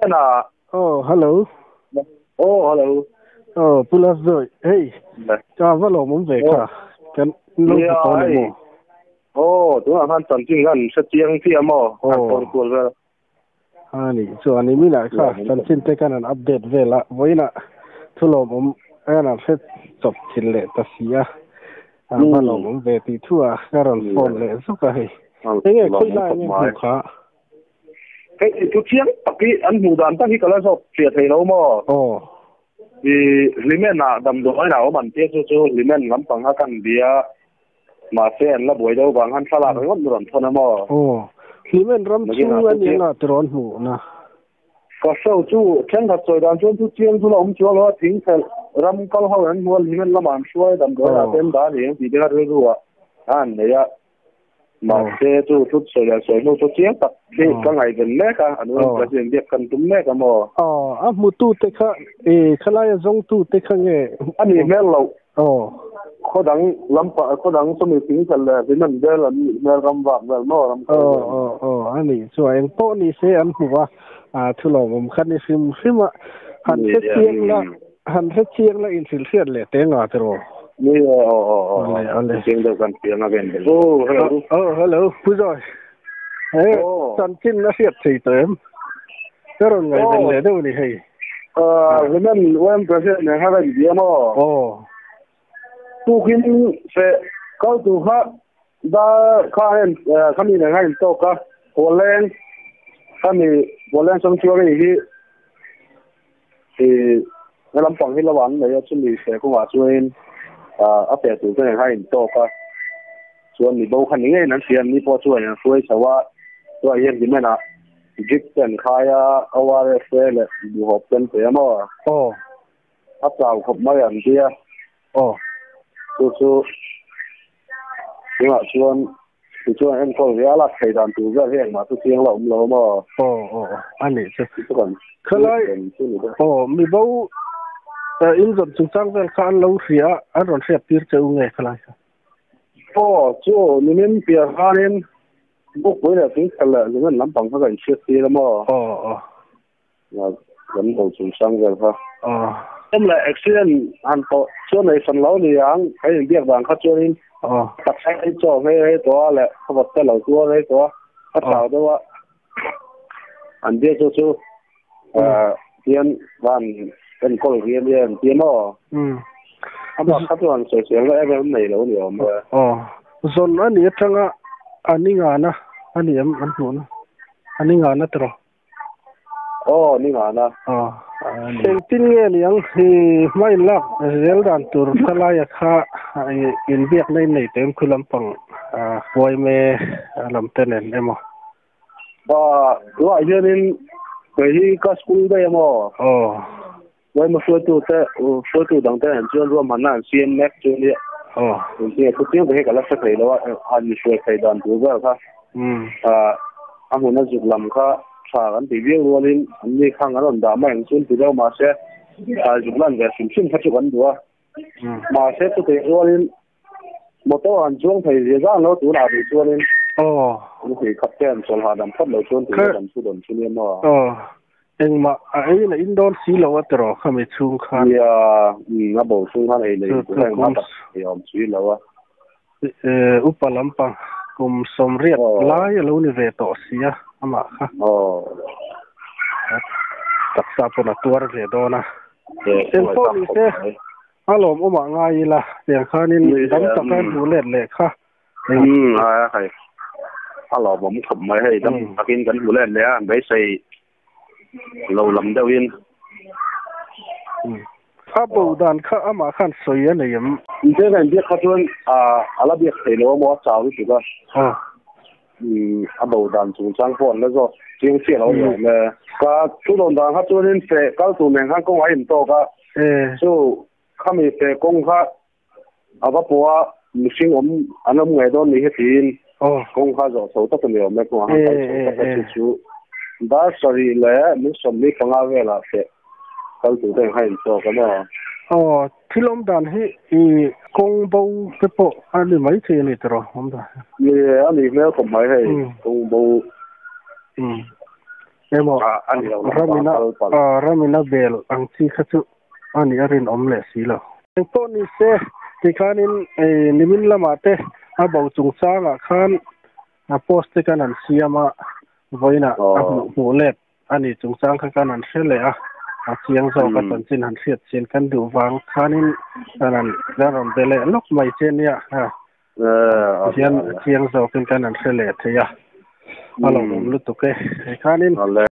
Na. Oh, hello. Oh, hello. Oh, Pu Lalzawi, hei, ka va lawmawm ve kha, kan lo hmu tawh ni maw? Oh, tunah khan chanchin khan hre chiang chiah maw? Kan tawn kual vel. A ni, chuan i minah kha chanchin te khan an update vel a, vawiinah thu lawmawm khan an hre chawp thin leh ta si a, a va lawmawm ve tih thu ah ka rawn phone leh zuk a hei. Enge khawi lai nge hmuh kha? Hei thu chiang tak hi an hmuh dan tak hi ka la zawk fiah thei lo maw? Aw. I Hlimen ah damdawiin ah awm an tia chu chu Hlimen lampang kha kan bia mahse an la buai deuh vang khan thlalak ringawt min rawn thawn a maw? Aw. Hlimen ram chhung a nia nga tirawn hmuh na. Ka hro chu thenkhat sawi dan chuan thu chiang chu la awm chuang lo a, thingphelh ram kal ho an hmu a, Hlimen lamah an hruai damdawiin ah te an dah a ni ang tih te kha rilru ah a han nei a. Mahse chu thut sawi leh sawi hnu chu chiang tak hi ka ngaihven mek a, an uen president biak kan tum mek a maw? Aw, a hmutu te kha i khalaia zawngtu te kha nge? A nih hmel loh. Aw. Khaw dang lampa, khaw dang chumi thingthel leh hlimen vel an nih hmel ram vak vel maw ram kal vel. Aw, aw, aw, a nih chu a eng pawh ni se an hmu a, a thu lawmawm kha ni hrim hrim a, han hre chiang la. Han hre chiang la inhrilh hriat leh teh nga tiraw? Ni e, aw aw aw. Awle awle. Chiang deuh kan piang a ven belh. Oh, hello. Oh, hello, Pu Zawi. He, chanchin a hriat thei tawh em? Ka rawn ngaihven leh deuh a ni hei. Hlimen UM President nen kha ka inbia maw? Aw. Tukin feh kal tur kha dar kha a en kha mi nen kha a intawk a, Hualeng kha mi Hualeng Sanctuary hi I he lampang hi lo an nei a, chumi feh kawngah chuanin a feh tur te nen khan a intawk a, chuan mi bo kha ni ngeiin an hria, an ni pawh chuan an hruai chho a, chuan hian Hlimenah drip te an khai a, ORS te leh duhawp te an pe a maw? Aw. A chau khawp mai an ti a. Aw. Chu chu tunah chuan Tichuan enkawl hi a lak thei dan tur vel hi engmah chu chiang la awm lo maw? Aw aw aw a nih chu. Khalai aw mibo in zawn chungchang vel kha an lo hria a, an rawn hriat tir che u nge khalai kha? Aw chu nimin piah khanin Bukpui leh Thingthel leh Lungen lampang kha ka inhriat tir a maw? Aw aw. Kan bo chungchang vel kha. Aw. Awm leh accident han tawh chuan nei hran lo ni ang, kan inbiak dan kha chuanin taksa hi chaw ngei rei tawh a leh khawvawt te lo tuar rei tawh a, ka chau deuh a, an biak chu chu tian van enkawl rih a nia an ti maw? A bak kha chuan sawiselna em em nei lo ni awm e. Aw, zawn a nih atanga a ni ngana a ni em an hmuhna? A ni ngana tiraw? Aw, ni ngana. Aw, engtin nge niang hi hma in lak zel dan tur khalaia kha inbiakna in nei tawh em khu lampang huaime lam te nen emaw? Aw, tunah hianin kei hi ka school daih emaw? Aw. Huaime hruaitu te, hruaitu dang te nen chuan ruahmanna an siam mek chu nia. Aw. Engtin nge thu chiang tak hi ka la hre thei lo a, han inhruai thei dan tur vel kha. A hmun a zuk lam kha tha kan tih viau rualin an ni khang an rawn dah mai ang chu an ti deuh mahse thlai zuk lan ve hrim hrim kha chu kan duh a. Mahse chutih rualin motor an chuang thei zia zan lo tunah rih chuanin an hei khat te an chawl hahdam phawt lo chuan tih kan thu dawn chu nia maw. Aw engmah a ei la in dawn si lo a tiraw khami chhung khan. Nia a bo chhung khan ei la in tur engmah tak ei awm si lo a. Upa lampang kum sawmriat lai a lo ni ve tawh si a amah kha. Taksa pawn a tuar ve dawn a. Engpawh ni se a lawmawmah ngai ila tiang khanin dam taka hmuh let leh kha. Hei a lawmawm khawp mai hei dam takin kan hmu let leh a beisei lo lam deuhin. A bo dan kha amah khan sawi a nei em? Incheng a inbiak kha chuan a la biak thei lo a maw a chau lutuk a. A bo dan chungchang pawh an la zawk chiang chiah lo a ni awm e. Ka thu dawn dan kha chuanin feh kal tur nen khan kawng a intawk a. Chu khami feh kawng kha A va pawh a, mihring awm an awm ngei dawn ni hi tiin kawng kha zawh chho tak a ni awm e, kawngah khan kal chho tak a chu chu dar sarih leh min sawmli panga velah feh kal tur te kha intawk a maw? Aw, thil awm dan hi i kawng bo te pawh a ni maithei a ni tiraw awm dan hi? Ni e, a nih hmel khawp mai hei, kawng bo. Emaw ramina ramina bel ang chi kha chu ani a rinawm leh si lo. Engpawh ni se tikhanin nimin lamah te a bo chungchangah khan a post te kan han siam a, vawiinah a hmuh hmuh let ani chungchang kha kan han hre leh a, a chiang zawk a chanchin han hriat chian kan duh vang khanin kan han kan rawn be leh lawk mai che nia tihian a chiang zawkin kan han hre leh thei a, a lawmawm lutuk e. Tikhanin.